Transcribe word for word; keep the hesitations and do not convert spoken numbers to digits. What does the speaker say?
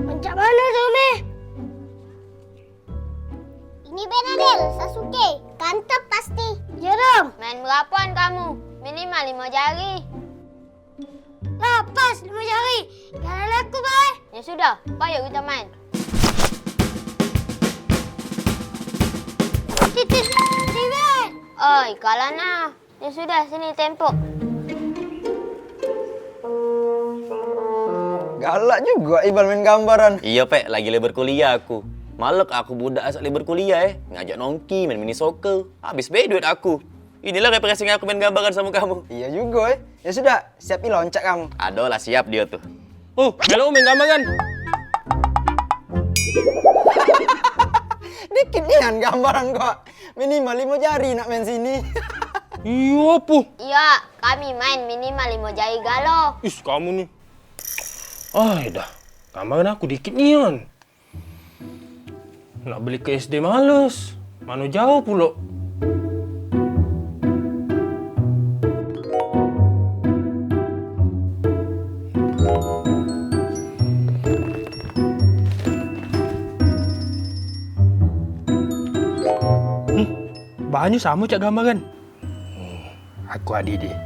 Macam mana tu, Meh? Ini Benadel, Sasuke. Ganteng pasti. Ya, Rom. Main berapoan kamu? Minimal lima jari. Lah, pas lima jari. Kalah aku, Bay. Ya sudah, payo kita main. Titis, Bay. Oi, kalah nah. Ya sudah, sini tempok. Galak juga Ibal main gambaran. Iyo, Pek, lagi libur kuliah aku. Malek aku budak asak libur kuliah, eh. Ngajak nongki, main mini soccer. Habis be duit aku. Inilah refreshing aku main gambaran sama kamu. Iyo juga, eh. Ya sudah, siap i loncak kamu. Ado lah siap dio tu. Oh, melo main gambaran. Dikit nian gambaran kok. Minimal limo jari nak main sini. Iyo, apo? Iyo, kami main minimal limo jari galo. Is, kamu ni. Ai dah, gambaran aku dikit nian. Nak beli ke S D males, mano jauh pulo. Hmm, bahanyo samo cak gambaran. Hmm, aku adi deh.